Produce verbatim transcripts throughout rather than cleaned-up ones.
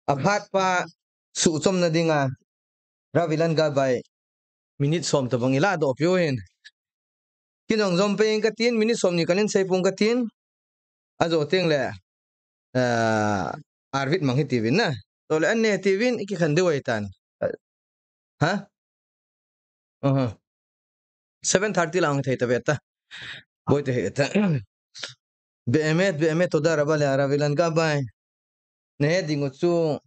aphat pa suhchomna dinga Rav Ilan Gabay minute som tabang ilah doh piu hin. Kin jong jom peng katin, minute som ni kanin sei pung katin. Ajo teng le, eh, arvit mang hi tiuvin na. Tole an ne tiuvin, iki khan deu ai tan. Ha? Aha. Seven thirty lang thei ta ve ta. Boi te he ta. Be'emet, be'emet, toda raba le Rav Ilan Gabay. Nahe dingu chu,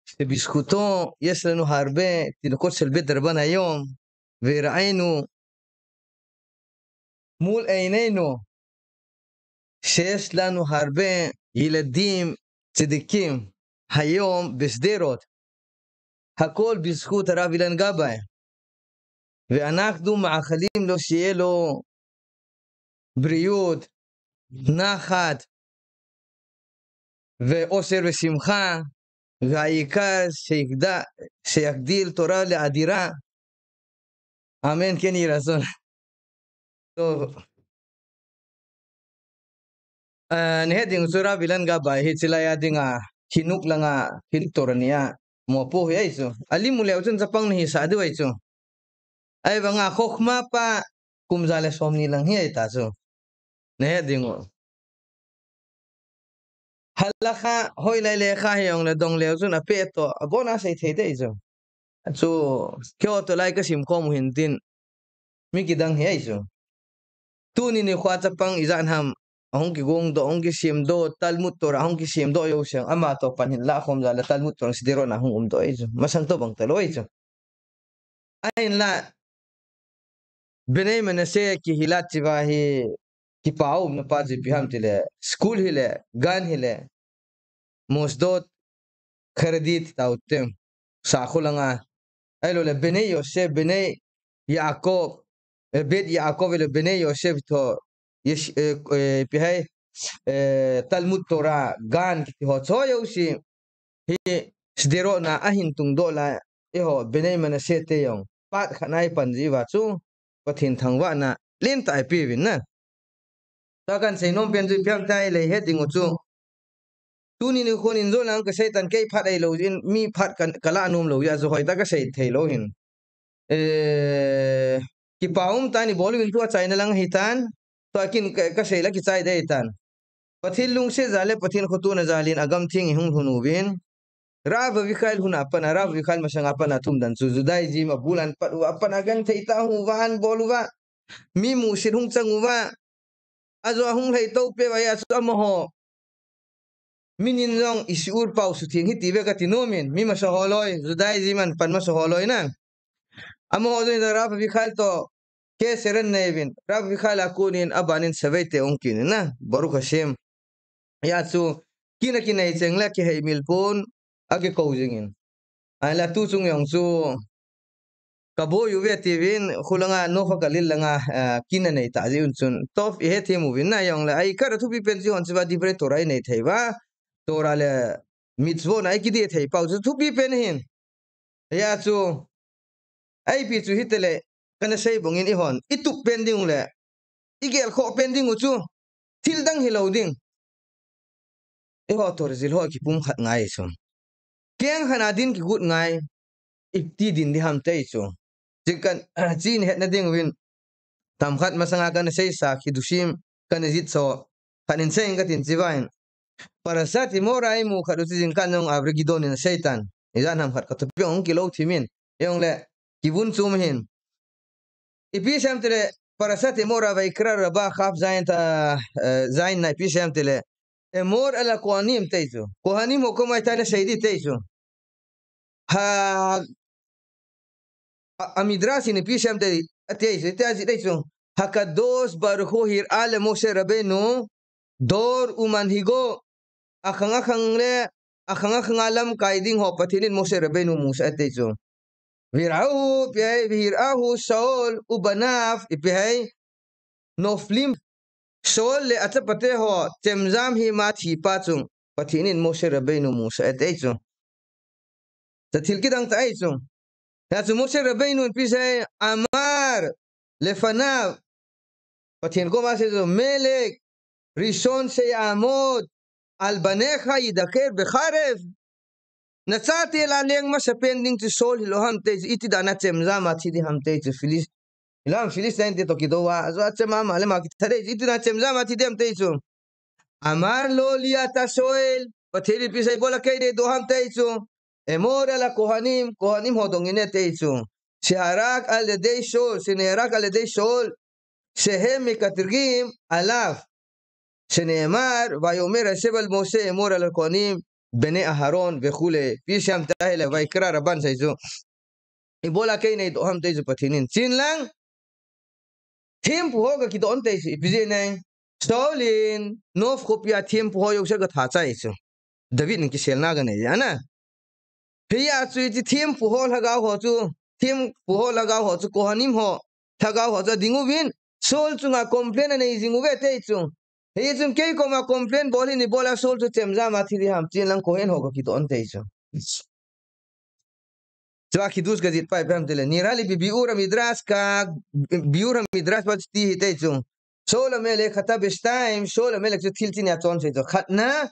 שבזכותו יש לנו הרבה תינוקות של בית דרבן היום, וראינו מול עינינו שיש לנו הרבה ילדים צדיקים היום בשדרות. הכל בזכות הרב אילן גבאי. ואנחנו מאחלים לו שיהיה לו בריאות, נחת, ואושר ושמחה, והעיקר שיגדל, שיגדיל תורה לאדירה. אמן כן יהי רצון. טוב. Eh, nahe ding chu Rav Ilan Gabay hi chilai a dinga, hinuk langa, hin torania, mopo hi ai chu. Alim u leu chun chapang nahi sa diu ai chu. Ai vanga khokhma pa kum ja le som ni lang hi ai ta chu. Nahe ding u. Halakha, hoilai lekha hi ong le dong leu chun ape to, abona sei thei te chu. Chu, kyo to lai ka sim khom u hin tin. Mi kidang hi ai chu. Tuni nikho a chapang ijat ham, ahung kigong doh, ahung kisem doh, Talmud Torah ahung kisem doh jouse, ama to pan hin la khom ja le Talmud Torah Sderot na hung um doh ai chu. Masang to bang ta lou ai chu. Ahin la, Bnei Menashe kihil a chiva hi, kipa umna pa chu ipi ham tile, school hile, gan hile, Mosdot Haredi tau te, sakhu langa. Ahilou le, Bnei Yosef, Bnei Yaakov, eh, Bet Yaakov le Bnei Yosef to, Yesh-, eh, eh, ipi ham, eh, Talmud Torah, gan kiti ho chu jouse, hi Sderot na ahin tung doh lai, eiho, Bnei Menashe te jong, part khat na ipan jiu va chu, Pathen thangvahna lentah ipi uvin na. Tua kan seinom pen chu ipi ham tile he ding u chu. Tuni nikho in jong lang ka sei tan kei phat ahilou jeh in mi phat kan, ka la nom lou jeh a chu hoitah ka sei thei lou hin. Eh, kipa um tah in ibol uvin tua chaina lang hi tan. Tua kin ka, ka sei la kichai dei tan. Pathen lungset jal le Pathen khotona jal in agam theng ihung lhun uvin. Rav Avichail hun a pat a, Rav Avichail masang a pat a thum dan chu Judaism a bul an pat uva, a pat a genthei tah hung uva, an bol uva. Mi musit hung chang uva. Ajo a hung lhai to pe uva, hijeh a chu amaho. Min in jong i shiur pau sutheng hi ti ve ka ti nom in, mi masa ho loi, Judaism an pan masa ho loi na. Amaho jong in Rav Avichail to, ke seren nei uvin, Rav Avichail a kon in, aban in Shavuot te ong kin in na, Baruch Hashem. Hijeh a chu, kin a kinei cheng le, kihei mil pon, akikou jing in. Ahin la tu chung jong chu, ka boi uve tiuvin, khulanga Nova Galil langa, eh, kin anei tah jeh un chun. Tov ihe thim uvin na jong le, ai ka ra thupi pen chu hon chiva Divrei Torah inei thei uva, Torah le mitzvot na ikidi thei pau chu thupi pen hin. Hijeh a chu, ipi chu hitele, kana sei bang in ihon, itup pen ding u le, igel khoh pen ding u chu, thil dang hilou ding. Eiho Torah jil ho kipumkhat ngai chu. Keng khat a din kigut ngai, iti din ding ham tei chu. Chi kan, chi in hetna ding uvin, tam khat masanga kana seisa, kiddushim, kana jih so, khat in sei in ka tin chiva in. Parashat Emor a imu khat u chu jingkah in jong Avri Gidon in asei tan. Ijat ham khat ka thupi ong kilou thim in. Jong le, kivun chom hin. Ipi asei em tile, Parashat Emor a Vaikra Rabbah kaf zayin ta, eh, zayin na ipi asei em tile. Emor el ha Kohanim tei chu. Kohanim ho koima itile sei di tei chu. Ha, a, a Midrash in ipi asei em tile, ati chu, ati chu, ati chu. Hakadosh Baruch Hu hir'ah le Moshe Rabbeinu, dor umanhigo, akhang akhang le, akhang akhang a lamkai ding ho Pathen in Moshe Rabbeinu musa ati chu. Vir'ahu ipi ham, vir'ahu Shaul ubanav ipi ham, noflim. Shaul le achapate ho, chemjam hi ama thi pa chu, Pathen in Moshe Rabbeinu musa ati chu. Cha thil kidang tah ahi chu. Hijeh a chu Moshe Rabbeinu in ipi asei, amar lefanav. Pathen koma asei chu, melech rishon sheya'amod. Al banecha yidaker becharev. Nachate lah a leng masapen ding chu Saul hilou ham ti chu, iti dan a chemjam a thi ding ham ti chu, Philis-, hilou ham Philistine te toh kidou a, ajo a chemjam a le ma kitha ding chu, iti dan a chemjam a thi ding ham ti chu. Amar lo li ata Shoel, Pathen in ipi asei, ibola kei in eidoh ham ti chu. Emor al Kohanim, Kohanim ho dong in e ti chu. Sheharak al yadei Shoel, sheneharak al yadei Shoel, shehem mekatrigim alav. Sheneemar, vayomer Hashem al Moshe, emor al Kohanim, bnei Aharon, vekhu le. Ipi asei ham ti ahile, Vaikra Rabban sei chu. Ibola kei in eidoh ham ti chu Pathen in. Chin lang, thempu ho ga kidoh in ti chu, ipi jeh in e. Saul in, Nob khopi a thempu ho jouse ga tha chai chu. David in kiselna ga nei a na. Hiya chu iti thempu ho lhagao ho chu, thempu ho lhagao ho chu, Kohanim ho lhagao ho chu ading uvin, Saul chunga complain anei jing uve ti chu. Hichun kei koma complain bol in ibola Saul chu chemjam a thi ding ham, chin lang Kohen ho ga kidoh in ti chu. Chua kidus ga jih pai pem tile. Nira li bi biur midrash ka, biur midrash pa ti hi ti chu. Saul amelech khata bestaim, Saul amelech chu thil chi nia chon sei chu. Khatna,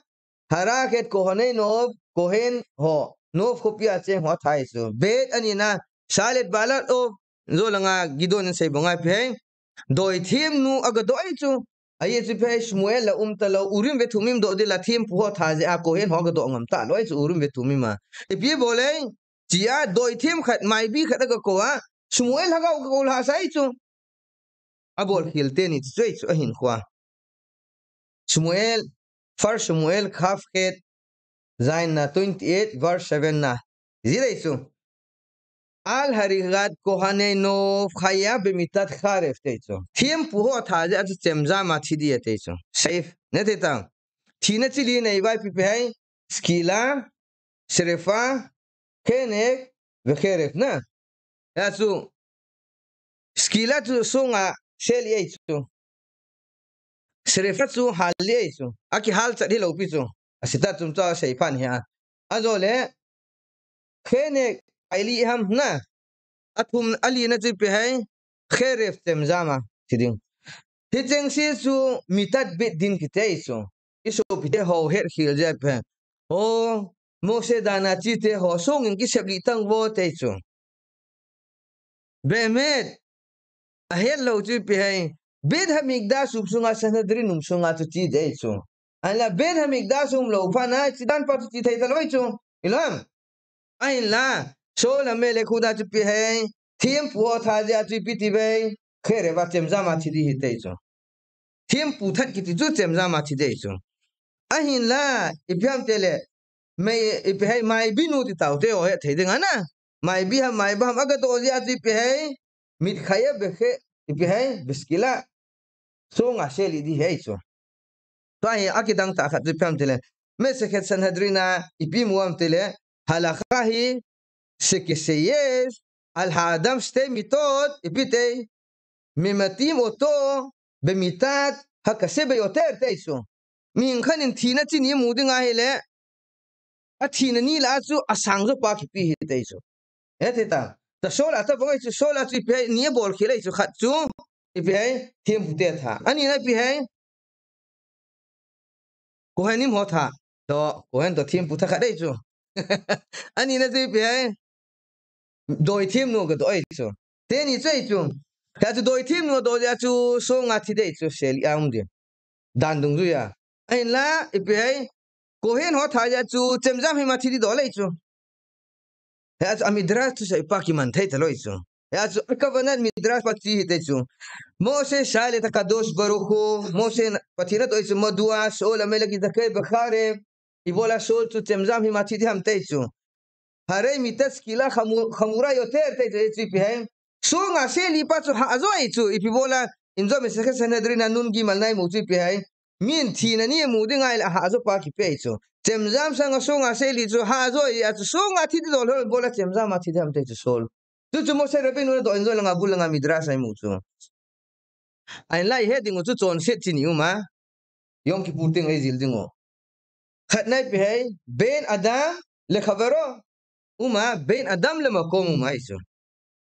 Harak et Kohanei Nob, Kohen ho, Nob khopi a cheng ho athai chu. Bet anina, Shaul et Balaot, jo langa Gideon in sei banga ipi hai. Doi themnu aga doh e chu. Ahi chu ipi hai Shmuel la um talou, Urim ve Thumim doh ding la thempu ho tha jeh a Kohen ho aga doh ngam talou e chu Urim ve Thumim a. Ipi bol e, chia doi them khat, maibi khat aga kou a, Shmuel lhagao aga kou lhasam e chu. Abol khel teni chu e chu ahin khua. Shmuel, First Shmuel, kaf het, zain na twenty-eight, verse seven na. Ji dei chu. Al harigat Kohanei Nob chaya bemitat charev ti chu. Thempu ho tha jeh a chu chemjam a thi ding e ti chu. Safe. Na ti ta. Thina chi li nei vai ipi ipi hai. Skila, shrefa, chenek, vecherev na. Hiya chu. Skila chu songa seli e chu. Shrefa chu hal li e chu. Akihal chat hilou pi chu. Asita chum chu asei phan hi a. Ajo le. Chenek aili ham na. Athum alina chu ipi hai. Cherev chemjam a thi ding. Hicheng se chu mitat beit din kiti e chu. I sopite ho het khel jeh a ipi hai. O, Moshe dan a chite ho song in kisep li tang vo ti chu. Bemet, ahet lou chu ipi hai. Beit Hamikdash um sunga Sanhedrin um sunga chu chi dei chu. Ahinla Beit Hamikdash um lou phat na, chi dan pa chu chi thei talou chu. Hilou ham. Ahinla, Saul amelech khu da chu ipi hai. Thempu ho tha jeh a chu ipi ti ve. Cherev a chemjam a thi ding hi ti chu. Thempu that kiti chu chemjam a thi ding chu. Ahinla, ipi ham tile, mai, ipi hai maibi nu ti tau te ho het thei ding ana. Maibi ham, maiba ham aga doh jeh a chu ipi hai, mit chaya beche, ipi hai, beskila. Songa seli ding hi chu. Tua hi akidang tah khat chu ipi ham tile, Masechet Sanhedrin a ipi mu ham tile, halacha hi shekeseyesh al ha'adam shte mitot, ipi ti, mematim oto bemitat hakase beyoter ti chu. Mihing khat in thina chi ni mu ding ahile, athina ni lah a chu asang jo pa kipe hi ti chu. E ti ta. Ta Saul a tabang e chu, Saul a chu ipi hai ni abol khel e chu khat chu. Ipi hai thempu te tha. Anina ipi hai. Kohanim ho tha. To, Kohen to thempu tha khat e chu. Anina chu ipi hai. Doi themnu ga doh e chu. Teni chu e chu. Hiya chu doi themnu doh jeh a chu songa thi dei chu seli a um ding. Dan dungjuia. Ahinla, ipi hai. Kohen ho tha jeh a chu chemjam hima thi ding doh le chu. Hiya chu a midrash thusei pa kiman thei talou chu. Hiya chu a covenant midrash pa chi hi ti chu. Moshe sha'el et Hakadosh Baruch Hu, Moshe na, Pathen in adoh e chu, madua Shaul amelech yidaker becharev, ibola Saul chu chemjam hima thi ding ham ti chu. Harei mitat skila chamu-, chamura yoter ti chu, chu ipi hai. Songa seli pa chu hah jo e chu, ipi bola, in jo Masechet Sanhedrin a nun gimal na imu chu ipi hai. Min thina ni mu ding ahile hah jo pa kipe chu. Chemjam sanga songa seli chu hah jo e a chu songa thi ding doh lou bola chemjam a thi ding ham ti chu Saul. Chu chu Moshe Rabbeinu in adoh in jo langa bul langa midrash a imu chu. Ahinla ihet ding u chu chonset chi ni um a. Yom Kippur teng a ijil ding u. Khatna ipi hai, ben adam le chavero. Um a, ben adam le makom um a ahi chu.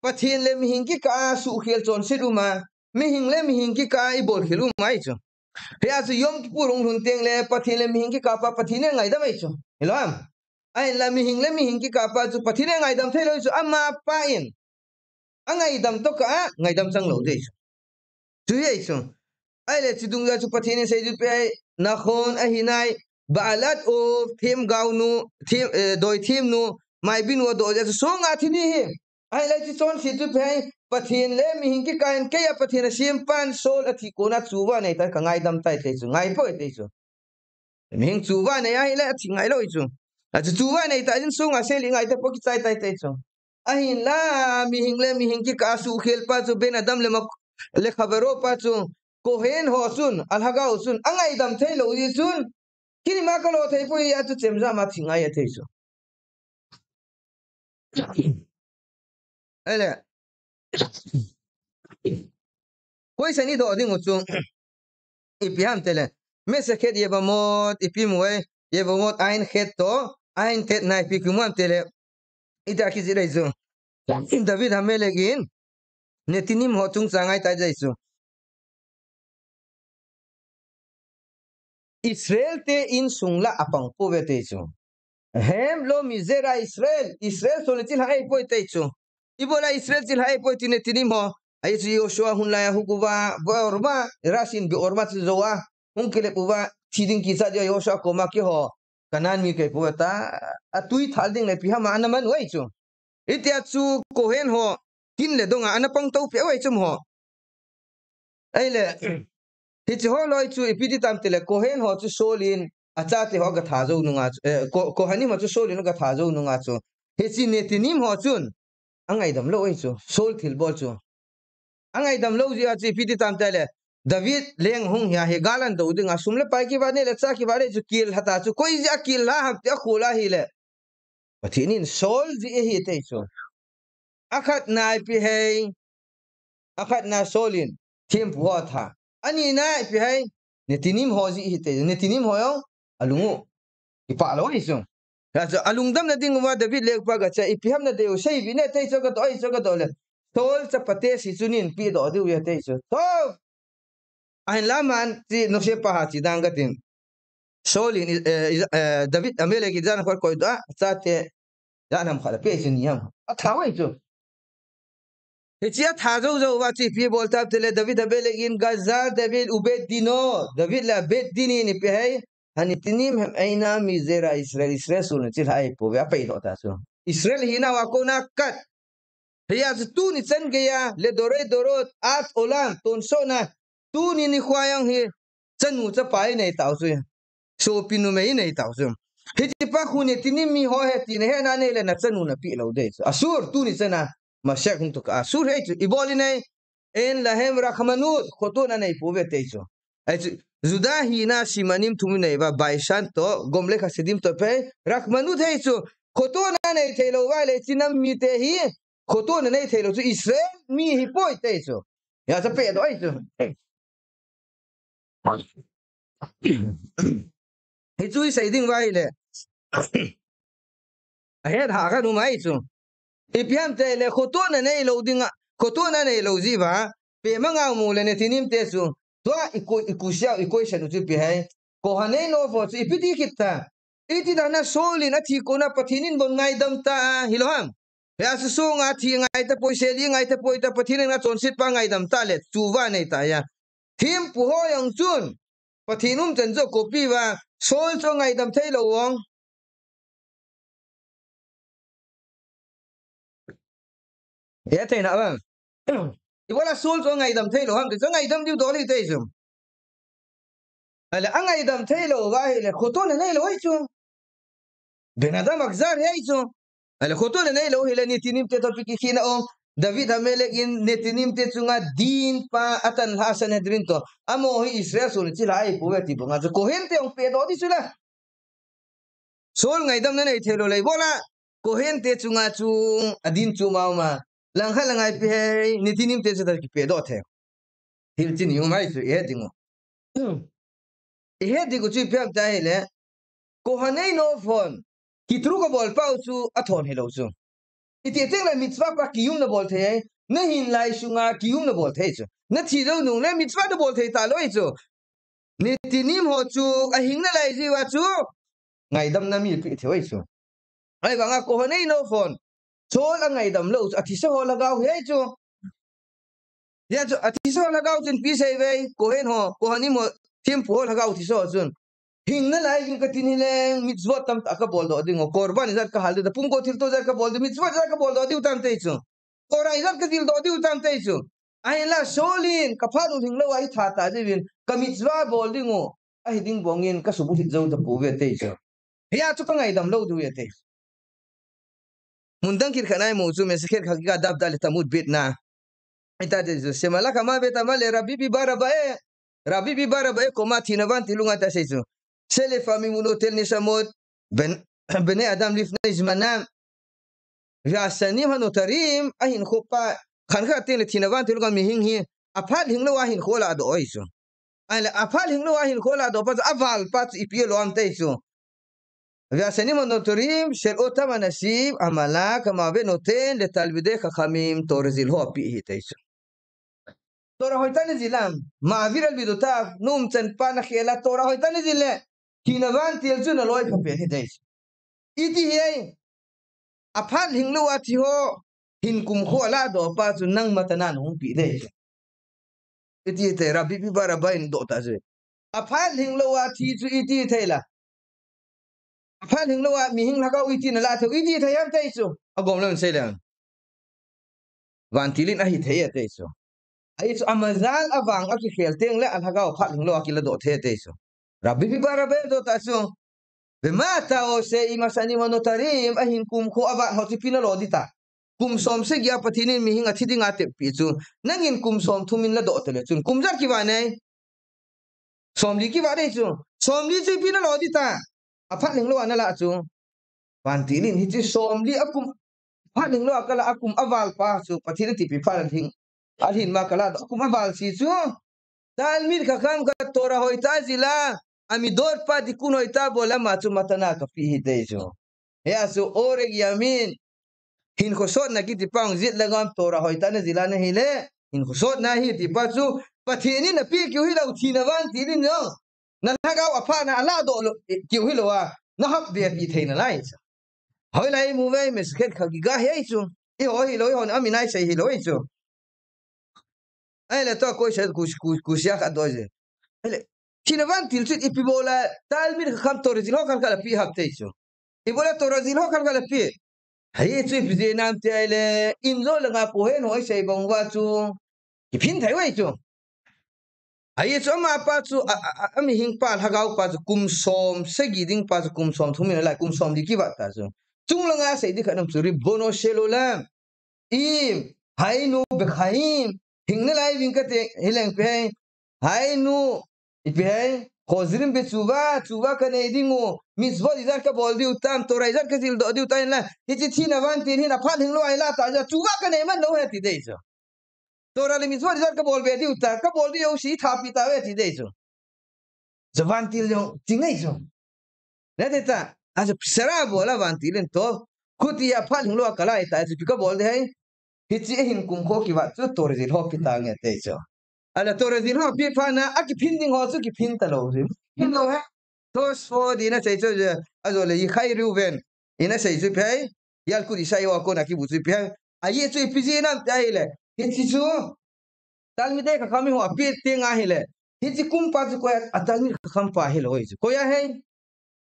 Pathen le mihing kikah a suhkhel chonset um a, mihing le mihing kikah a ibol khel um a ahi chu. Hia chu Yom Kippur hung lhun teng le Pathen le mihing kikah pa Pathen in ngaidam ahi chu. Hilou ham? Ahinla mihing le mihing kikah pa chu Pathen in ngaidam thei lou ahi chu. Amapa in angaidam tokah a ngaidam chang lou ding ahi chu. Chu hi ahi chu. Ahile chu dungjui a chu Pathen in seijui pe ahi, nakhon ahi nai, Ba'alat Ov, themgao nu, them, eh, doi them nu, maibin u adoh jeh a chu songa thi ding ahi. Ahile chu chonset chu pe ahi, Pathen le mihing kikah in keiya Pathen a sempan Saul athi kona chuva nei ta ka ngaidam tai ti chu, ngai poi ti chu. Mihing chuva nei ahile athi ngai lou ahi chu. Achu chuva nei ta jin songa seli ngai ta poi kichai tai ti chu. Ahinla mihing le mihing kikah a suhkhel pa chu Ben Adam le ma, le khavero pa chu Kohen ho chun, alhagao chun, angaidam thei lou jeh chun. Kini ma kalo thei poi a chu chemjam a thi ngai ahi ti chu. Ahile. Question i doh ding u chu. Ipi ham tile. Masechet Yevamot, ipi mu e. Yevamot Ain Chet to, Ain Tet na ipi kimu ham tile. Iti a kijih ding ahi chu. David Amelek in Netinim ho chungchang ahi tai ahi chu. Israel te insung lah a apang pouve ti chu. Hem lo mi zera Israel, Israel sol in chilhah ahi poi ti chu. Ibola Israel chilhah ahi poi ti Netinim ho. Ahi chu Joshua hun lai a huguva, Beor ma, Rasin Beor ma chu jou a. Hung kilep uva, thi ding kicha dia Joshua koma keiho. Kanan mi kei poi ta, atui thal ding le ipi ham a ana man u ahi chu. Hitia chu Kohen ho, kin le dong a ana pang to peh u ahi chu amaho. Ahile, hiche ho loi chu ipi ti tam tile Kohen ho chu Saul in achate ho agatha jou nunga chu, eh, Ko-, Kohanim ho chu Saul in agatha jou nunga chu. Hiche Netinim ho chun, angaidam lou ahi chu, Saul thilbol chu. Angaidam lou jeh a chu ipi ti tam tile, David leng hung hia hi gal an do dinga sum le pai kivat nei le cha kivat nei chu kel lha ta chu, koi jeh a kel lha ham ti akhol ahile. Pathen in Saul jeh ahi ti chu. Akhatna ipi ham. Akhatna Saul in thempu ho atha. Anina ipi ham. Netinim ho jeh ahi ti. Netinim ho jong alung u kipah lou ahi chu. Hia chu alungdamna ding uva David lekpa gache ipi ham nadei u seipeh in ti chu gadoh ahi chu gadoh le. Saul chapate si chu neihin pehdoh diu ahi ti chu. To. Ahinla aman chu nose pa ha chi dang katin. Saul in, eh, eh, David Amelek in jan khat koidoh a, achate jan ham khat apeh chu ni ham. Atha u ahi chu. Hiche atha jou jou uva chu ipi bol tam tile David Amelek in Gaza, David u Beit Dino, David le Beit Din in ipi ham. Hanetinim hem einam mizera Israel, Israel sol in chilhah ahi pouve apeidoh ta chu. Israel hina uva kona kat. Hia chu tuni chan geiya, le dorei dorot, at olam, tonsotna, tuni nikho jong hi, chanu chapa inei tau chu. Sopi numei inei tau chu. Hiche pa khu Netinim mi ho hi tina hena nei le na chanu napeh lou ding chu. Asur tuni chana, Mashiach hung tokah a asur hi chu. Ibol inei, אין להם רחמנות, khotohna nei pouve ti chu. Ahi chu, Juda hina simanim thum inei uva, Beit Shean to, Gomle Hasidim to pe, רחמנות hi chu, khotohna nei thei lou uva le, hiche nam mite hi, khotohna nei thei lou chu, Israel mi hi poi ti chu. Hia chu pehdoh ahi chu. Hichu isei ding uva ahile. Ahet ha khat um ahi chu. Ipi ham tile khotohna nei lou dinga, khotohna nei lou jeh uva. Pema ngau mu le Netinim te chu. Tua i ku, i kusiau, i question u chu ipi ham. Kohen nei nopho chu ipi ti kit ta. Iti dan a Saul in athi kona Pathen in bon ngaidam ta a, hilou ham. Hia chu songa thi ngai tapoi, seli ngai tapoi ta Pathen in achonset pa ngaidam ta le, chuva nei ta hia. Thempu ho jong chun, Pathen umchan chu akopi uva, Saul chu angaidam thei lou vang. Hethei na vang. Ibola Saul chu angaidam thei lou ham, ti chu angaidam diu dol ahi ti chu. Ahile, angaidam thei lou uva ahile, khotohna nei lou ahi chu. Ben Adam Agzar hi ahi chu. Ahile, khotohna nei lou ahile, Netinim te toh ipi kikhehna um. David Amelek in Netinim te chunga Din pa atan lha Sanhedrin toh. Amaho hi Israel sol in chilhah ahi pouve ti banga chu. Kohen te jong pehdoh ding chu la. Saul ngaidamna nei thei lou le ibola. Kohen te chunga chu adin chu mama. Langkhat langa ipi ham, Netinim te chu toh kipehdoh thei. Thil chini um ahi chu, ihet ding u. Ihet ding u chu ipi ham ti ahile. Kohen nei nophon. Kitruk abol pau chu athon hilou chu. Iti teng le mitzvah pa kiyum nabol thei. Nahin lai sunga kiyum nabol thei chu. Nathi jou nung le mitzvah nabol thei talou ahi chu. Nitinim ho chu ahing nalai jeh uva chu ngaidamna mi pi thei chu. Ahivanga Kohen eiho phon Saul angaidam lou chu athisa ho lhagao hi chu. Hia chu athisa ho lhagao chun ipi asei uve, Kohen ho, Kohanim ho, thempu ho lhagao thisa ho chun. Hing nalai jing katin hileng, mitzvot tamtah kabol doh ding u, korban ijat kahal diu, pumkol thilto ijat kabol diu, mitzvot ijat kabol doh diu tam ati chu. Torah ijat kajil doh diu tam ati chu. Ahinla Saul in, kaphat u hing lou a ahi tha tah jeh uvin, ka mitzvah bol ding u, ahi ding bangin, kasubulhit jou tapouve ati chu. Hia chu kangaidam lou diu ahi ati. Mun dang khat khat a imu chu, Masechet Chagiga daf dalet amud bet na. Ahi tah chu, shemalach hamavet amar le Rabbi Biba Rabbae, Rabbi Biba Rabbae koma thina vantil lunga ati asei chu. Shelefamim hu noten neshamot, ben, bnei adam lifnei zmanam. Ve'ashanim hanotarim, ahinkho pa, khat khat teng le thina vantil lunga mihing hi, aphat hing lou a hinkho aladoh ahi chu. Ahile aphat hing lou a hinkho aladoh pa chu, aval pa chu ipi alo ham ati chu. Ve'ashanim hanotarim shel otam anashim hamalach hamavet noten letalmidei chachamim, Torah jil ho api ahi ati chu. Torah hoitah in najil a, ma'avir al midotav, naumchan pa nakhel a, Torah hoitah in najil le, thina vantil chu naloi phapen ahi ati chu. Iti hi, aphat hing lou a thi ho, hin kumkho aladoh pa chu nang matana nahung pi ding. Iti thei, Rabbi Biba Rabbae in doh tah chu. Aphat hing lou a thi chu iti thei la. Aphat hing lou a mihing lhagao iti nala thei u, iti thei ham ati chu. Agom lou in sei le. Vantil in ahi thei ati chu. Ahi chu amazal avang akikhel teng le alhagao aphat hing lou a kiladoh thei ati chu. Rabbi Biba Rabbae doh tah chu. Vema ata oshe im ashanim hanotarim, ahin kumkho avat ho chu ipi nalo ding ta. Kum som sagi a Pathen in mihing athi dinga atep pi chu. Nangin kum som thum in ladoh tale chun. Kum ijat kivat nai. Som li kivat ding chu. Som li chu ipi nalo ding ta. Aphat hing lou a nala chu. Vantil in hiche som li akum, aphat hing lou a kala akum aval pa chu Pathen in atipi phat a hing. Alhin ma kala akum aval si chu. Talmid Chacham khat Torah hoitah jil a, amidot pa tikkun hoitah bol a ama chu matana kapi ahi ati chu. Hia chu Orech Yamin, hinkho sotna kiti pa hung jih le ngam Torah hoitah in najil a nahi le, hinkho sotna ahi ti pa chu, Pathen in apeh keu hilou thina vantil in jong. Nalhagao aphat na aladoh lou, keu hilou a, nahap be pi thei nalai chu. Hoilai imu uve, Masechet Chagiga hi ahi chu. Eiho hilou, eihon amin a isei hilou ahi chu. Ahile tua koi sei ku, ku, kusia khat doh je. Ahile, thina vantil chu ipi bol a, Talmid Chacham Torah jil ho khat khat api ham ati chu. Ipi bol a Torah jil ho khat khat api. Ahi chu ipi jeh ham ati ahile, in jo langa Kohen ho isei bang uva chu. Kiphin thei u ahi chu. Ahi chu ama pa chu, a, a, a, amihing pa, lhagao pa chu, kum som sagi ding pa chu, kum som thum in alai, kum som li kivat ta chu. Chung langa sei ding khat um chu, Ribbono shel olam. Im, hayinu bechaim, hing nalai uvin kati hileng ipi ham, hayinu, ipi ham, chozrim betshuvah, tshuvah kanei ding u, mitzvot ijat kabol diu tam, Torah ijat kajil doh diu tam hinla, hiche thina vantil hin aphat hing lou a ilah ta jeh a, tshuvah kanei man lou ahi ati ding chu. Torah le mitzvot ijat kabol be diu ta, kabol diu jouse itha pi tauve ati ding chu. Chu vantil jong, ti ngai chu. Nati ta, achu sera bol a vantil in to. Khuti aphat hing lou a kala ahi ta, chu ipi kabol ding ham. Hiche ahin kumkho kivat chu Torah jil ho api tange ati chu. Ahile Torah jil ho api phat na, akiphin ding ho chu kiphin talou jin. Phin lou ahi. Tosfot in asei chu, ajole Yichai Reuven in asei chu ipi ham. Yalkut Yishai a kona kimu chu ipi ham. Ahi chu ipi jeh ham ati ahile. Hiche chu. Talmidei Chacham ho api teng ahile. Hiche kum pa chu koi a, a Talmid Chacham pa hilou ahi chu. Koi ahi.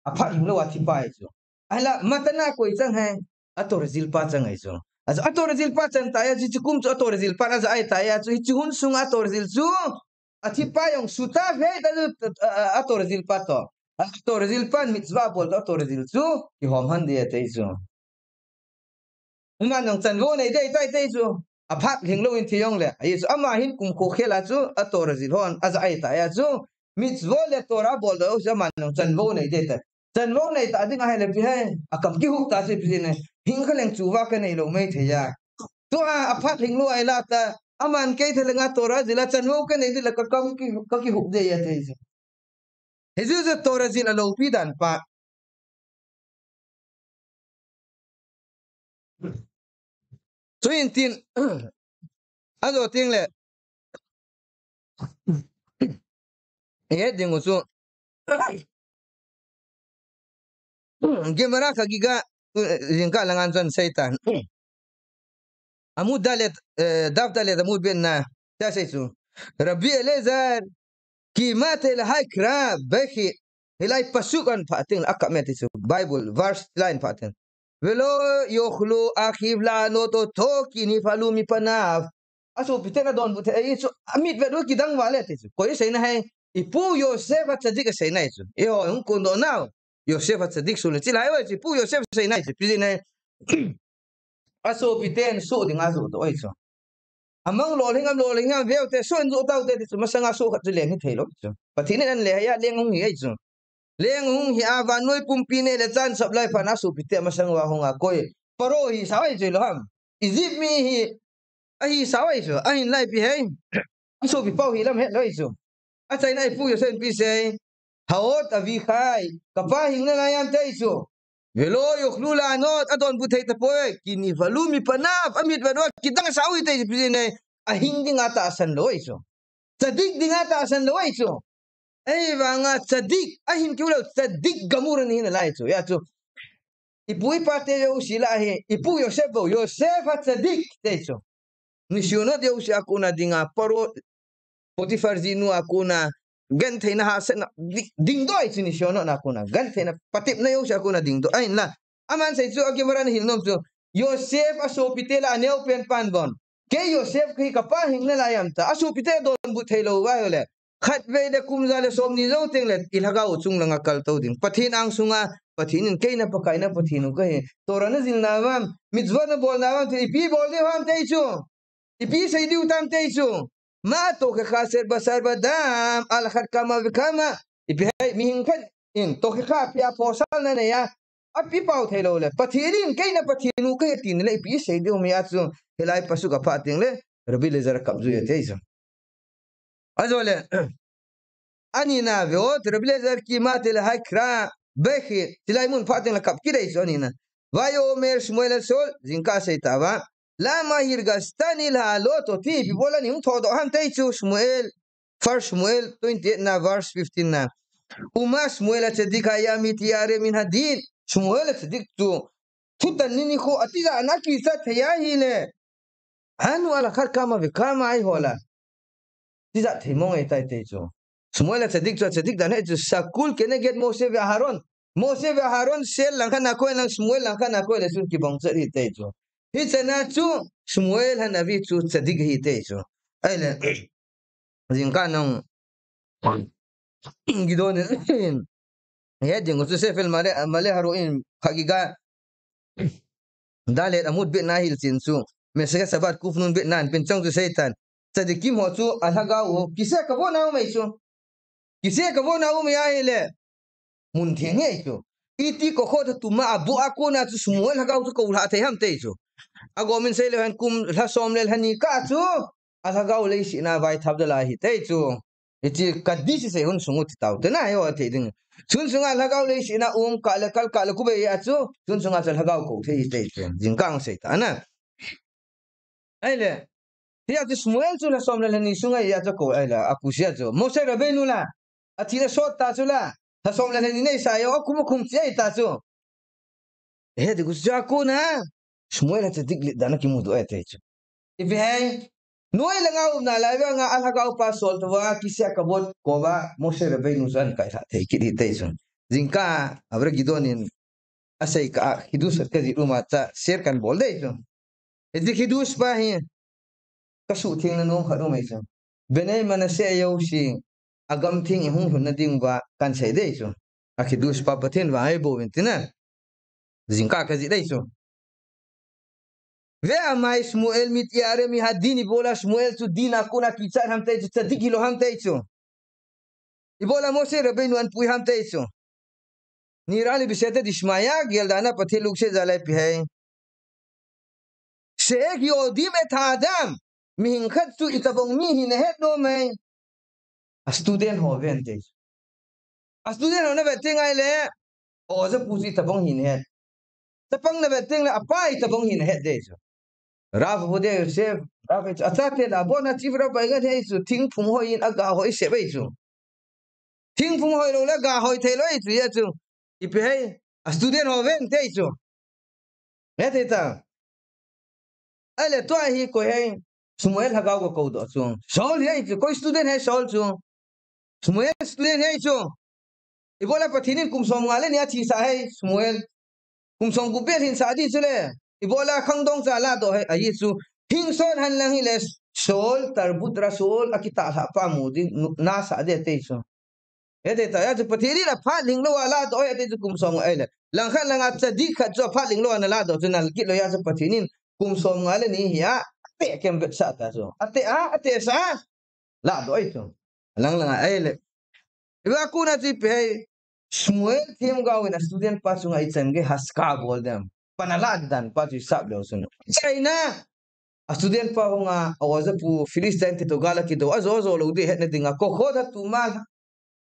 Aphat hing lou a thi pa ahi chu. Ahila matana koi chang ham. A Torah jil pa chang ahi chu. Achu a Torah jil pa chang tah a chu hiche kum chu a Torah jil pan aja ahi tah a chu. Hiche hun sunga a Torah jil chu. Athi pa jong sutaf ahi ta chu, a, a, a Torah jil pa to. A Torah jil pan mitzvah bol to a Torah jil chu. Kihom han ding ati chu. Aman jong chanvo nei ding ahi tai ati chu. Aphat hing lou in thi jong le. Ahi chu ama hin kumkho khel a chu a Torah jil hon aja ahi tah a chu. Mitzvot le Torah bol doh chu aman jong chanvo nei ding ahi tai. Chanvo nei ta ding ahile ipi ham. Akam kihup ta chu ipi jeh ham. Hing kha leng tshuvah kanei lou maithei a. Tua aphat hing lou a ilah ta. Aman kei thei langa Torah jil a chanvo kanei ding le kakam ki, kakihup ding ahi ati chu. Hiche chu Torah jil a loupi dan pa. Chuin tin, ajo teng le. Ihet ding u chu. Gemara Chagiga, eh, jingkah langa chun seitan. Amud Dalet, eh, Daf Dalet Amud Betna. Tia sei chu. Rabbi Eliezer, kimate lahai kra, bechi. Hilai pasuk a pha teng la akap me ti chu. Bible verse line pha teng. Velo yochlu achiv la'anot oto ki nifa'alu mipanav. Asopiten adonbut thei chu. Amit vet u kidang vale ti chu. Koi seina hai. Ipu Yosef HaTzadik aseina chu. Eiho hung kondoh nau. Yosef HaTzadik sule. Chilai oi chu. Ipu Yosef aseina chu. Ipi jeh ham. Asopiten soh dinga ajoh doh ahi chu. Amang lolhing am lolhing am veute soh in joh taute ti chu. Masanga soh khat chu leng hithei lou chu. Pathen in anle hia leng hung hi ahi chu. Leng hung hi a vannoi pumpi neh le chan sap lai phat a asopite masang uva hung a koi. Paro hisao ahi chu lou ham. Egypt mi hi ahisao ahi chu. Ahinla ipi ham. Asopi pau hi lam het lou ahi chu. Achaina ipu Yosef in ipi sei. Ha'ot Avichai. Kapa hing nalai ham ti ahi chu. Velo yochlu la'anot adonbut thei tapoi. Ki nifa'alu mipanav amit vet u kidang sao ahi ti chu ipi jeh ham. Ahing dinga tahsan lou ahi chu. Tzadik dinga tahsan lou ahi chu. Ahivanga tzadik, ahin kiu lou, tzadik gamur ani hinalai chu. Hia chu. Ipu ipate jouse lah hi, ipu Yosef bou, Yosef HaTzadik, ti chu. Nisyonot jouse a kona dinga, Paro, Potiphar jinu a kona, gentheina hahsatna, di-, dingdoh ahi chu nisyonot a kona, gentheina, patepna jouse a kona dingdoh, ahinla. Aman sei chu, a Gemara in ahil nom chu, Yosef asopite lah a aneopen pan bon. Kei Yosef kahi kapa hing nalai ham tia. Asopite donbut thei lou uva ahile. Khatvei le kum ja le somni jou teng le i lhagao chung langa kal tou ding. Pathen angsunga, Pathen in kei na Pakai na Pathen u kahi. Torah najil nauvam, mitzvot nabol nauvam, ti ipi bol diu ham ti ahi chu. Ipi sei diu tam ti ahi chu. Ma tochech asher basar vadam, al achat kama vekama. Ipi ham, mihing khat in, tochech a pia phosal nanei a. Api pao thei lou le. Pathen in, kei na Pathen u kahi tina le, ipi sei diu ham hia chu. Hilai pasuk a pha teng le, Rabbi Eliezer akap jui e ti ahi chu. Ajole, anina veo, Rabbi Eliezer kimate lahai kra, bechi, hilai mun pha teng le kap kit ahi chu anina. Vayomer Shmuel el Shaul, jingkah sei tauva. Lama hirgastani la'alot oti, ipi bola nei hung thodoh ham ti ahi chu Shmuel. First Shmuel twenty-eight na verse fifteen na. Uma Shmuel HaTzadik haya mitiya'are min hadin. Shmuel HaTzadik chu. Thutan ni nikho atijat na kichat thei ahile. Hanu al achat kama vekama ahi hola. Tijat thei mong ahi tai ti ahi chu. Shmuel HaTzadik chu, tzadik dan ahi chu. Shakul keneged Moshe veAharon. Moshe veAharon sel langkhat na koi lang Shmuel langkhat na koi le chun kibang chet ahi ti ahi chu. Hichana chu Shmuel HaNavi chu tzadik ahi ti ahi chu. Ahile. Jingkah nung. Gideon in. He ding chu Sefer Ma'ale, Ma'ale Haro'im Chagiga. Dalet Amud Betna hilchen chu. Mesechet Shabbat Kufnun Betna in pen chang chu seitan. Tzadikim ho chu alhagao u. Kisi a kavon a um ahi chu. Kisi a kavon a um ahi ahile. Mun theng ahi chu. Iti kochot atuma a bu a kona chu Shmuel lhagao chu kou lha thei ham ti ahi chu. Agomin sei leu hen kum lha som le lha ni kah chu. Alhagao leiset na vaithap dal ahi ti ahi chu. Hiche kadis sei hun sung u ti tau. Tena hi o thei ding. Chun sunga lhagao leiset na um kah le kal kah le kubei a chu. Chun sunga chu lhagao kou thei hi ti ahi chu. Jingkah sei ta na. Ahile, hia chu Shmuel chu lha som le lha ni sunga hia chu kou ahile, akisi a chu. Moshe Rabbeinu la, athi le sot ta chu la, lha som le lha ni nei sa yo, akum akum chi ahi ta chu. He, ti kusi a kona, Shmuel a tzadik le dan akimu doh e ti chu. Ipi ham, noi langa umna lai vanga alhagao pa sol tou va, kisi a kabot kou va, Moshe Rabbeinu chu ahin kai lha thei kit hi ti chu. Jingkah, Avram Gideon in, asei kah a, Hidush kajih um a chu, share kan bol ding chu. Hiche Hidush pa hi, kasuhtheng na nom khat um ahi chu. Bnei Manasseh jouse, agam theng ihung lhun na ding uva, kan sei ding chu. A Hidush pa Pathen vang ahi bouvin tina. Jingkah kajih ding chu. Ve'amai Shmuel mitiya'are min hadin, ibola Shmuel chu din a kona kichat ham ti chu, tzadik hilou ham ti chu. Ibola Moshe Rabbeinu ahin pui ham ti chu. Nira li biseta dishmaya, gel dan a Pathen lungset jal ahi ipi ham. She'ein yodim et ha'adam, mihing khat chu itobang mi ahi nahet nom em. A student ho ven ti chu. A student ho navet teng ahile, oja pu chu itobang ahi nahet. Chapang navet teng le, apa itobang ahi nahet ding chu. Rav Ovadia Yosef, Rav H-, achate la, abon a chief rabbi ngen ahi chu, thingphung hoi in aga hoi sep ahi chu. Thingphung hoi lou le ga hoi thei lou ahi chu, hia chu. Ipi hei, a student ho ven te ahi chu. He thei ta. Ahile tua hi koi hei, Samuel lhagao ga kou doh chu. Saul hi ahi chu, koi student hei Saul chu. Samuel student hi ahi chu. Ibola Pathen in kum som nga le ni a thisa hei Samuel. Kum som gup bel hinsah di chu le. Ibola khangdong cha ladoh hei, ahi chu. Hingsot hen lang hile Saul, tarbut ra Saul, akitah lhah pa mu ding, nu-, nasa di ati chu. He thei ta, hia chu Pathen in aphat ling lou a ladoh hei ati chu kum som nga le. Langkhat langa tzadik khat chu aphat ling lou a na ladoh chu nal kit lou hia chu Pathen in kum som nga le ni hi a, ate kem vetsah ta chu. Ate a, ate sa. Ladoh ahi chu. Lang langa ahile. Iva kona chu ipi hei. Samuel themgao in a student pa chunga ichan gei haska bol dem. Pan ala dan pa chu isap leu chun. Chaina. A student pa hunga, a oja pu Philistine te to gal a kido, ajo jo lou di hetna dinga. Kokhot a tuma,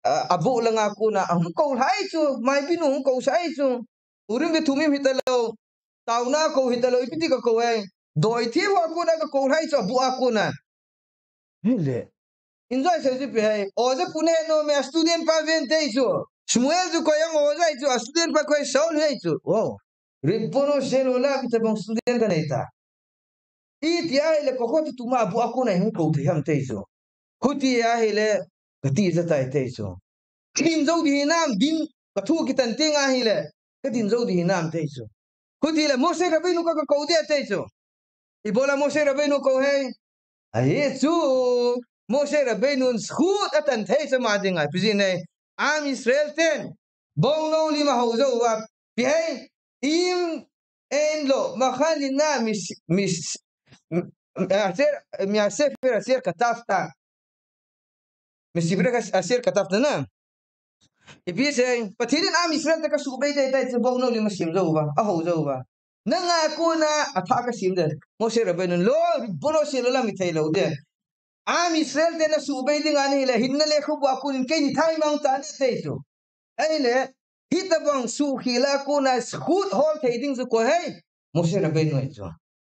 a, abu langa kona, ahung kou lhai chu, Maibinu hung kou sai chu. Urim ve Thumim hita lou. Taona kou hita lou, ipi ti ka kou hei. Doi thi ho kona ka kou lhai chu, abu a kona. Hile. Enjoy se chu ipi hei. Oja pu ne no me a student pa ven te chu. Samuel chu koi ang oja chu, a student pa koi Saul hei chu. Wow. Ribbon ho se no la, mi tabang student ka nei ta. Iti ahile kokhot a tuma abu a kona hung kou thei ham te chu. Khuti ahile kati ja tai te chu. Din jo di hinam din ka thu kitan teng ahile. Ka din jo di hinam te chu. Khuti le Moshe Rabbeinu ka, ka kou di te chu. Ibola Moshe Rabbeinu kou hei. Ahi chu Moshe Rabbeinu in zchut atan thei chu ama dinga. Ipi jeh ham. Am Israel ten. Bong no lima ho jo uva. Ipi hei. Im Ein lo, makhan ina mis, mis, asher, mi asher, asher katafta. Misivre asher katafta na. Ipi sei, Pathen in am Israel te ka subei te, te, te bong no li masim jo uva, aho jo uva. Nanga kona atha ka sim de. Moshe Rabbeinu lo, bono se lo la mi thei lo de. Am Israel te na subei ding ani le, hinna le khu bua kun in kei ni thai mang ta ne te chu. Ahile, hitabang suhkhel a kona zchut hol thei ding chu koi hei, Moshe Rabbeinu ahi chu.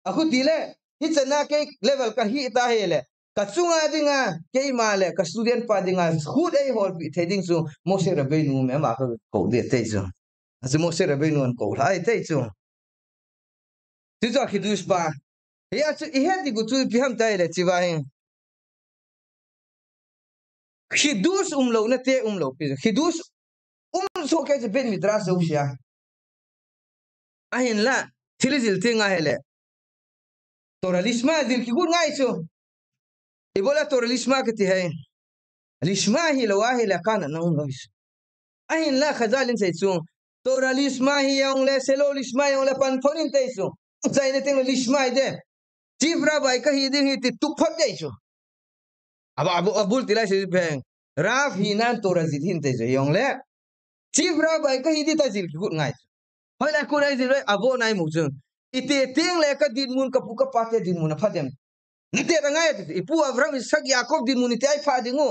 Akhuti le, hichan a kei level ka hi ta hile, ka chunga dinga, keima le, ka student pa dinga, zchut ei holpi thei ding chu, Moshe Rabbeinu me ama ka kou di te chu. Achu Moshe Rabbeinu an kou lhai te chu. Chuchu a khidush pa. Hia chu i het ding u chu ipi ham tile chiva hi. Khidush umlou na te umlou pi. Khidush um so ke je Bet Midrash jo sia. Ahinla, thil jil ti ngai hile. Torah Lishma jil kigot ngai chu. Ibola Torah Lishma kiti hei. Lishma hilou ahile kana na umlou. Ahinla Chazal in sei chu. Torah Lishma hi jong le, Shelo Lishma jong le, pan thon in te chu. Chaina teng le Lishma hi de. Chief Rabbi ka hi ding hi ti tup phot de chu. Aba, abu, abul tilai sei beng. Rav hi nan Torah jil hin te chu jong le. Chief Rabbi ka hi di ta jil kigot ngai chu. Hoilai kona i jil le, abo nai mu chu. I te teng le ka dinmun ka pu ka pa te dinmun apha dem. Na te ta ngai chu. I pu Avraham Yitzhak Yaakov dinmun i te ai pha ding u.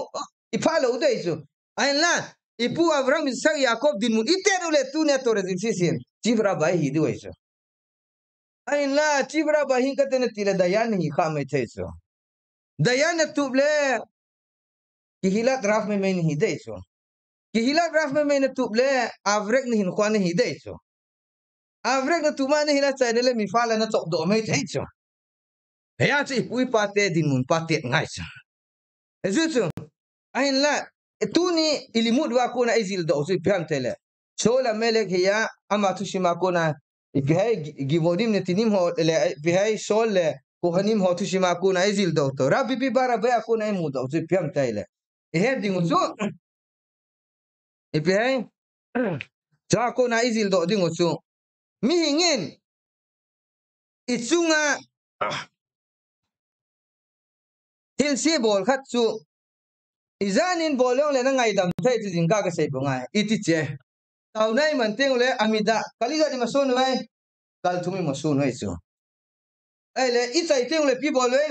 I pha lou de chu. Ahinla. I pu Avraham Yitzhak Yaakov dinmun i te u le tunia Torah jil si sin. Chief Rabbi hi di u ahi chu. Ahinla, Chief Rabbi hin ka te na ti le Dayan hi kha mai thei chu. Dayan na tup le, Kehilat Rav mai mai na hi de chu. Kehilat Rav mai mai na tup le, Avrek na hin khua na hi de chu. Avrek na tup ma na hi la chaina le mi fa la na chop doh mai thei chu. Hia chu i pu i pa te dinmun pha te ngai chu. Ahi chu. Ahinla, tuni i limud uva kona i jil doh chu ipi ham tile. Shaul Amalek hi a, ama thusim a kona, ipi hei Gi-, Givonim Netinim ho le, ipi hei Shaul le, Kohanim ho thusim a kona i jil doh to. Rabbi pi ba Rabbi a kona i mu doh chu ipi ham tile. I het ding u chu. Ipi hei. Cha kona i jil doh ding u chu. Mihing in. I chunga. Thil si bol khat chu. I jan in bol jong le na ngaidam thei chu jingkah ka sei bang ahi. I ti che. Taona i man teng le amida. Kal ijat i ma son u ai. Kal thum i ma son u ai chu. Ahile i chai teng le ipi bol u ai.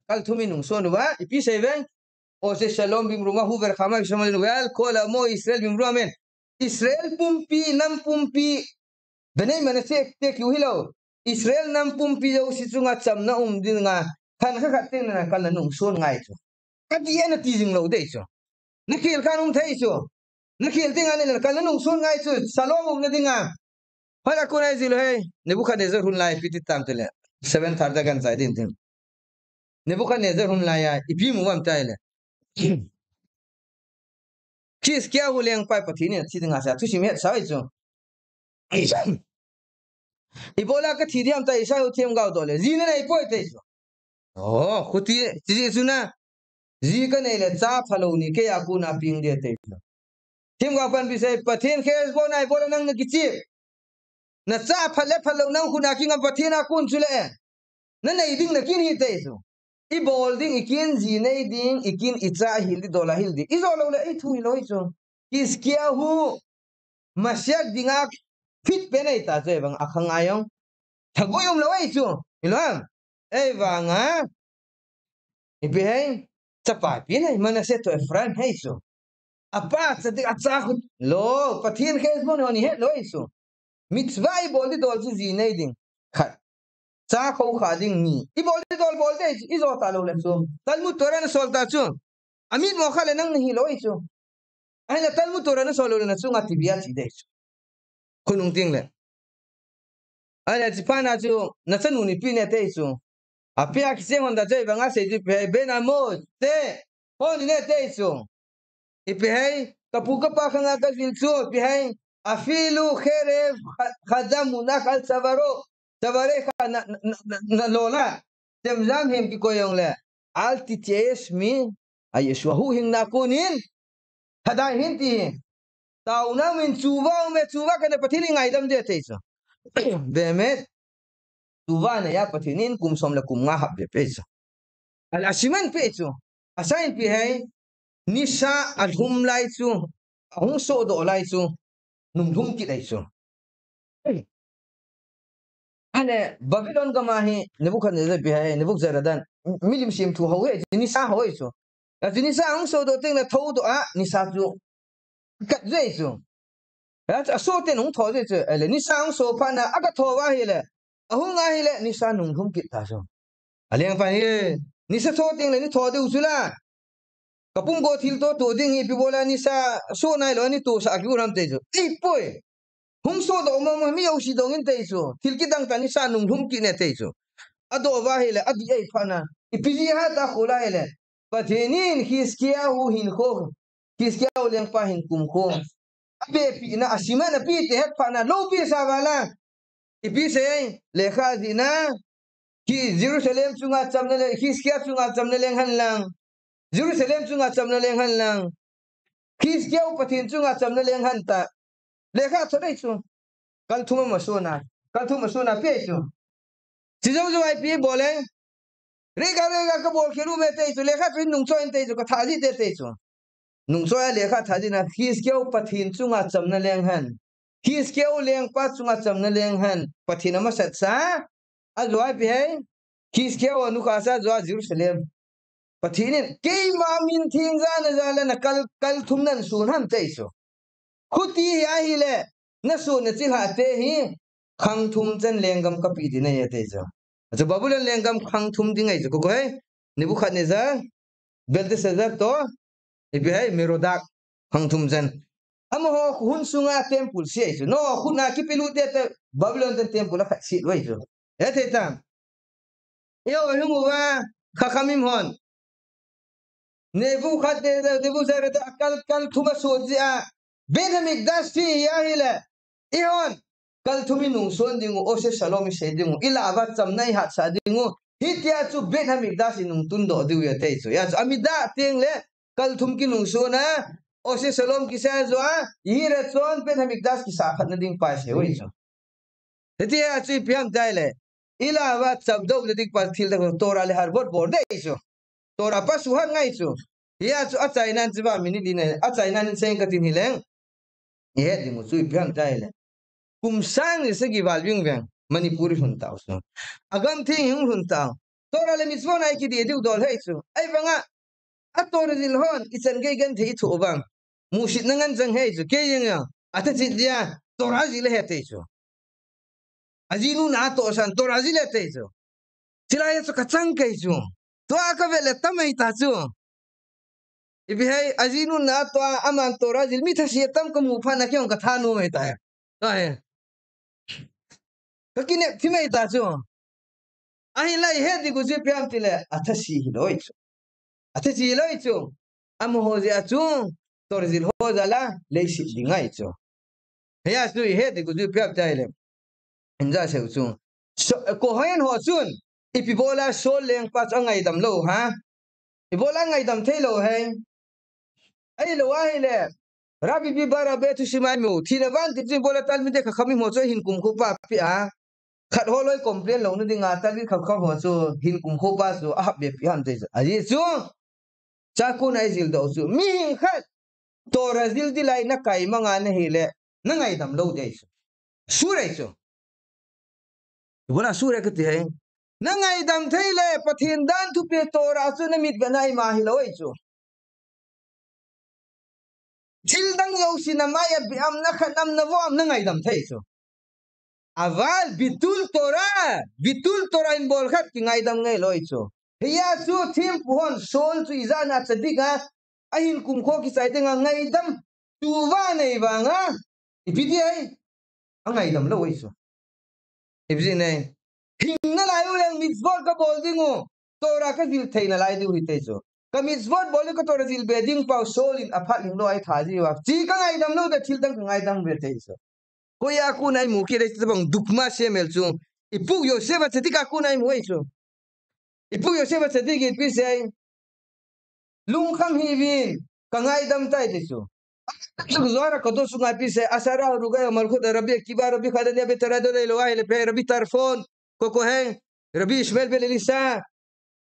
Kal thum i nung son u va. Ipi sei ve. Ose shalom vimruma huver khama vishama linu. Vel kol amo Israel vimruma men. Israel pumpi, nam pumpi. Bnei Menashe te kiu hilou. Israel nam pumpi jouse chunga chamna um dinga. Khan kha khat teng na kal na nung son ngai chu. Ka ti e na ti jing lou de chu. Na khel kha nung thei chu. Na khel ding a ni le, kal na nung sun ngai chu, Shalom um na ding a. Hoi la kun ai ji lo hei. Nebuchadnezzar hun lai ipi ti tam te le. Seven thirty kan chai din tin. Nebuchadnezzar hun lai a, ipi mu vam tai le. Khizkia hu leng pai Pathen in thi ding a sa, thusim het sa chu. Ibola ka thi diam ta Isaiah themgao doh le. Ji na nei poi te chu. Oh, khuti, ti ji chu na. Ji ka nei le cha phalou ni kei a kon a ping de te chu. Themgao pan bi sei Pathen khezbon a ibola nang na kichi. Na cha phat le phalou nang khun a kinga Pathen a kon chu le. Na nei ding na kin hi te chu. I bol ding, i kin ji nei ding, i kin i cha hil di dola hil di. I zo lo le, i thu hi lo hi chu. Khizkia hu, Mashiach ding a fit pe nei ta chu, ei vang a khang a yong. Tha gu yum lo ei chu. I lo am. Ei vang a. Ipi hei. Chapa pi nei, Manasseh to Ephraim hei chu. Apa cha di a cha khu. Lo, Pathen khezbon ho ni het lo ei chu. Mitzvah i bol di dol chu ji nei ding. Khat. Cha kho kha ding ni. I bol di dol bol de i zo ta lo le chu. Talmud Torah na sol ta chu. A mit mo kha le nang ni hi lo i chu. Ai na Talmud Torah na sol lo le na chu nga tibia chi de chu. Khunung ting le. Ai na chi pa na chu na chanu ni pi ne te chu. A pia ki se hon da chei ba nga sei di pe ben a mo te. Hon ni ne te chu. Ipi hei, ka pu ka pa khang a ka jil chu, ipi hei, afilu kherev kha-, khada munakh al tsavaro, tsavare kha na, na, na, na, na lola, temzam hem kikoi yong le, al titiesh mi, a Yeshua hu hing na kunin, thadai hin ti hi. Tau na min chuva, me chuva ka ne Pathen i ngaidam de te chu. Bemet, Tuva na ya Pathen in kum som le kum nga hap ve pe chu. Al asiman pe chu. Asain pi hei. Nisa alhum lai chu. Ahung so do lai chu. Nung lhum kit ai chu. Ale Babylon gam a hi Nebuchadnezzar pi hei. Nebuchadnezzar. Milim sim thu ho hei. Nisa ho hei chu. Achu nisa ahung so do teng le tho do a. Nisa chu. Kat jui chu. Achu aso ten hung tho jui chu. Ale nisa hung so phat na aka tho va hile. Ahung a hile nisa nung lhum kit ta chu. Aleng pa hi nisa tho teng le ni tho diu chu la. Ka pum go thil to to ding hi pi bola nisa so nai lo ni to sa ki uram te chu. Ei poi. Hung so do mo mo mi yo si dong in te chu. Thil kidang ta nisa nung lhum kit ne te chu. Ado va hile adi ei phat na. Ipi ji ha ta khola hile. Pathen in Khizkia hu hin kho. Khizkia hu lengpa hin kum kho. Ape pi na asima na pi te het phat na lo pi sa va la. Ipi sei lekha ji na. Ki Jerusalem chunga chamna le Khizkia chunga chamna leng han lang. Jerusalem chunga chamna leng han lang. Khizkia u Pathen chunga chamna leng han ta. Lekha tho dei chu. Kal thum ma sona. Kal thum ma sona pe chu. Chi jong jong ai pi bol e. Rega rega ka bol khel u me te chu. Lekha chu nung choi te chu. Ka tha ji te te chu. Nung choi a lekha tha ji na. Khizkia u Pathen chunga chamna leng han. Khizkia u lengpa chunga chamna leng han. Pathen ama sat sa. A joi pi hei. Khizkia u anu kha sa joi Jerusalem. Pathen in keima min theng ja na ja le na kal, kal thum nan sun ham te chu. Khuti hi ahile, na sun na chilhah te hi, khang thum chan lenggam ka pe ding ahi te chu. Achu Babylon lenggam khang thum ding ahi chu. Ko ko hei, Nebuchadnezzar, Belteshazzar to, ipi hei, Merodak, khang thum chan. Amaho hun sunga temple si ahi chu. No, khut na kipe lu te te Babylon ten temple a khat si lo ahi chu. E thei tam. Eiho hung uva, Khachamim hon. Nebuchadnezzar, Nebuchadnezzar a kal, kal thum a sot jeh a. Beit Hamikdash thi hi ahile. Eihon. Kal thum i nung son ding u, Oseh Shalom i sei ding u. I lah uva chamna i hatsah ding u. Hitia chu Beit Hamikdash i nung tun doh diu ahi te chu. Hia chu Amidah teng le kal thum ki nung son a. Oseh Shalom ki sei jo a. I hi le chun Beit Hamikdash ki sa phat na ding pa sei u ahi chu. Hitia chu ipi ham tai le. I lah uva cham doh na ding pa thil da Torah le har bot bol dei chu. Torah pa suhat ngai chu. Hia chu a chainan chu va minute din a chainan in seng ka tin hi leng. I het ding u chu ipi ham tai le. Kum sang ni sagi val ving veng. Manipur i lhun tau chu. A gam theng hung lhun tau. Torah le mitzvot na i kidi diu dol hei chu. Ai vanga. A Torah jil hon, i chan gei genthei i thoh vang. Musit na ngan jang hei chu, kei jeng a, a ta chit dia, Torah jil he te chu. A jinu na toh san, Torah jil he te chu. Chilai chu ka chang kei chu. Tua ka vet le tamai ta chu. Ipi hei, ajinun na atoh a, aman Torah jil mi thase tam kamu phat na kei jong katha nom e ta. Ka he. Ka kinep thim e ta chu. Ahinla ihet ding u chu ipi ham tile, athase hilou chu. Athase hilou chu. Amaho jeh a chu, Torah jil ho jal a, leiset ding ahi chu. Hia chu ihet ding u chu ipi ham tile. Inja seu chu. So, Kohen ho chun, ipi bola Saul lengpa chu angaidam lou, ha? Ibola ngaidam thei lou hei. Ahilou ahile, Rabbi Biba Rabbi Tushima mu, thina van tip chu ibola Talmud de kha khami mo chu hin kum kho pa pi a. Khat ho loi complain lou na dinga Talmud kha kham ho chu hin kum kho pa chu ahap be pi ham te chu. Ahi chu. Chakun a ijil doh chu. Mihing khat Torah jil ding lai nakai manga nahile, nangaidam lou ding chu. Sure chu. Ibola sure kati hei. Nangaidam thei le, Pathen dan thupi Torah chu namit vena ima hilou chu. Thil dang jouse namai a biham, nakhanam, navom, nangaidam thei chu. Aval, bitul Torah, bitul Torah in bol khat kingaidam ngai lou chu. Hia chu thempu hon Saul chu ijat a tzadik a, ahin kum kho kichai dinga ngaidam tuva nei vanga, ipi ti ai, angaidam lou chu. Ipi ti nei. Hing nalai u leng mitzvot kabol ding u, Torah kajil thei nalai diu hite chu. Ka mitzvot bol diu ka Torah jil be ding pau Saul in aphat ling lou ahi tha jiu a. Chi kangaidam lou de thil dang kangaidam be te chu. Koia kon a imu kit e tabang dukma semel chu. Ipu Yosef a tzadik a kon a imu e chu. Ipu Yosef a tzadik in ipi sei. Lungkham hih uvin, kangaidam tai ti chu. Chu Zohar HaKadosh sunga ipi sei, Asara Harugai HaMalchut, Rabbi Akiva, Rabbi Hanania ben Teradyon, ahilou ahile ipi hei, Rabbi Tarfon, ko ko hei, Rabbi Ishmael ben Elisha.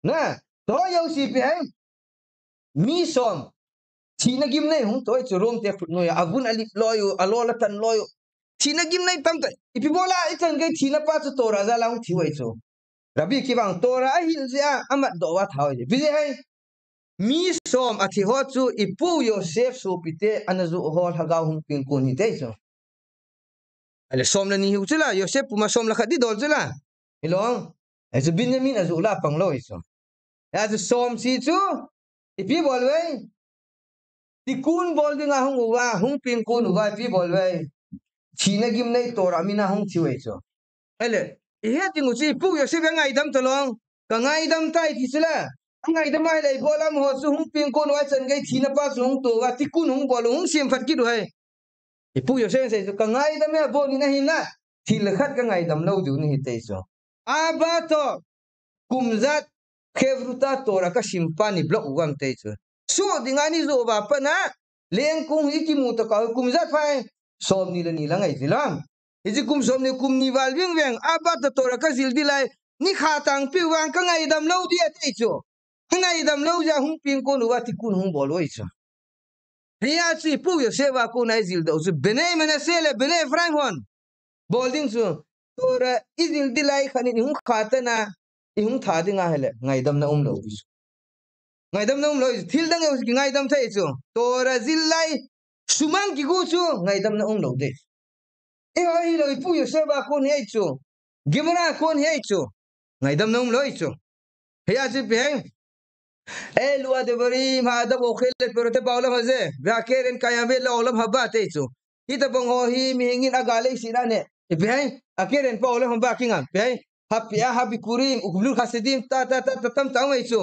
Na, to jouse ipi hei. Mi som. Thina gimnei hung to chu Rome te khut noiya, avun alip loi u, alol atan loi u. Thina gimnei tamtah. Ipi bola ichan gei thina pa chu Torah jal a hung thiu ahi chu. Rabbi Akiva in Torah ahil jeh a, amat doh uva tha u ahi. Ipi jeh ham. Mi som athi ho chu ipu Yosef sopite ana joh ho lhagao hung peng kon hite chu. Ale som le ni hiu chu la, Yosef puma som le khat didol chu la. Hilou. Ahi chu Benjamin ajoh la pang lou ahi chu. Ahi chu som seh chu, ipi bol uve. Tikkun bol dinga hung uva, hung peng kon uva, ipi bol uve. Thina gimnei Torah min a hung thiu ahi chu. Ale, ihet ding u chu ipu Yosef angaidam talou. Kangaidam tai ti chu la. Angaidam ahile ibola amaho chu hung peng kon uva chan gei thina pa chu hung to uva, tikkun hung bol u, hung semphat kit u ahi. Ipu Yosef in asei chu, kangaidam e, abon in ahinla, thil khat kangaidam lou diu nahi ti chu. Abba toh, kum jat, Chevruta Torah kasim pa nei block u ham ti chu. Soh dinga nei joh uva pat na, lengkong hi kimu tokah u kum jat pha e, som ni le ni lang ahi ti lam. Hiche kum som ni kum ni val veng veng, Abba toh Torah kajil ding lai, nei kha tang piu vang kangaidam lou ding ati chu. Angaidam lou jeh a hung peng kon uva tikkun hung bol u ahi chu. Hia chu ipu Yosef a kon a ijil doh chu Bnei Menashe le Bnei Ephraim hon bol ding chu. Torah ijil ding lai khat in ihung kha tan a, ihung tha ding ahile, ngaidamna umlou chu. Ngaidamna umlou chu. Thil dang jouse kingaidam thei chu. Torah jil lai, sumang kigu chu, ngaidamna umlou ding. Eiho hilou ipu Yosef a kon hi ahi chu. Gemara a kon hi ahi chu. Ngaidamna umlou ahi chu. Hia chu ipi hei. Elu advarim ha'adam okhel et peroteh ba'olam hazeh, ve'akeren kayameh le'olam haba ti chu. Hitabang ho hi mihing in aga leiset a ne. Ipi hei. Akeren pa olam haba kinga. Ipi hei. Hapia, habikurim, ukblut hasedim, ta, ta, ta, ta, tamtah um ahi chu.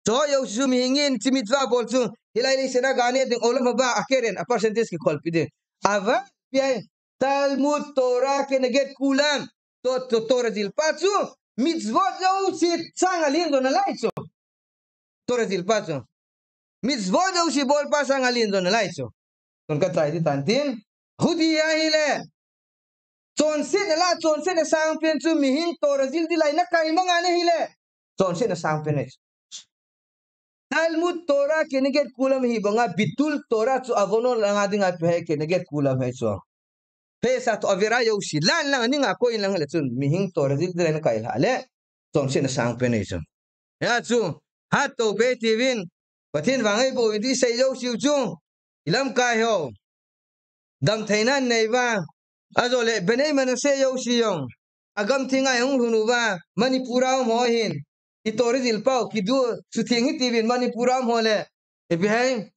Chu jouse chu mihing in hiche mitzvah bol chu. Hilai leiset a aga ne ding olam haba, akeren, a percentage kikholpi ding. Aval, ipi hei. Talmud Torah keneged kulam. To, to, Torah jil pa chu, mitzvot jouse sang alen jo nalai chu. Torah jil pa chu. Mitzvot jouse bol pa sang alen jo nalai chu. Tun kachai ding tan tin. Huti ahile. Chonsetna la, chonsetna sangpen chu mihing Torah jil ding lai nakai manga nahile. Chonsetna sangpen ahi chu. Talmud Torah keneged kulam hi banga bitul Torah chu avono langa dinga ipi hei keneged kulam ahi chu. Pesa toh avera jouse, lan lang, aning a koi in lang le chun, mihing Torah jil ding lai nakai lhah le, chonsetna sangpen ahi chu. Hia chu, hattou peh tiuvin, Pathen vang eibol uvin ti sei jouse u chu, ilamkai ho. Damtheina nei uva, ajole Bnei Menashe jouse jong, agam thenga ihung lhun uva, Manipur a um ho hin, i Torah jil pau, kidu, sutheng hitiuvin Manipur a um ho le, ipi hei,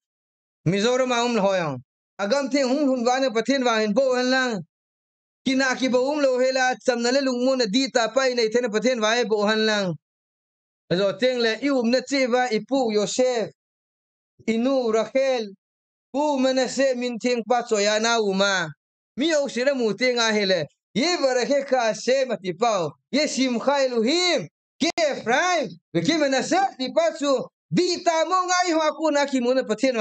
Mizoram a um le ho jong. Agam theng hung lhun vang in Pathen vang in bou hen lang. Kina kibou umlou hela, chamna le lungmonna dihtah pa inei theina Pathen vang in bou hen lang. Ajo teng le i umna cheh uva i pu Joseph, i nu Rachel, Pu Manasseh min theng pa choi a na um a. Mi jouse na mu teng ahile, Yevarechecha Hashem ati pau, Yishmcha Elohim, Ki Ephraim, Ki Manasseh ati pa chu, dihtah mo ngai ho a kona kimuna Pathen vang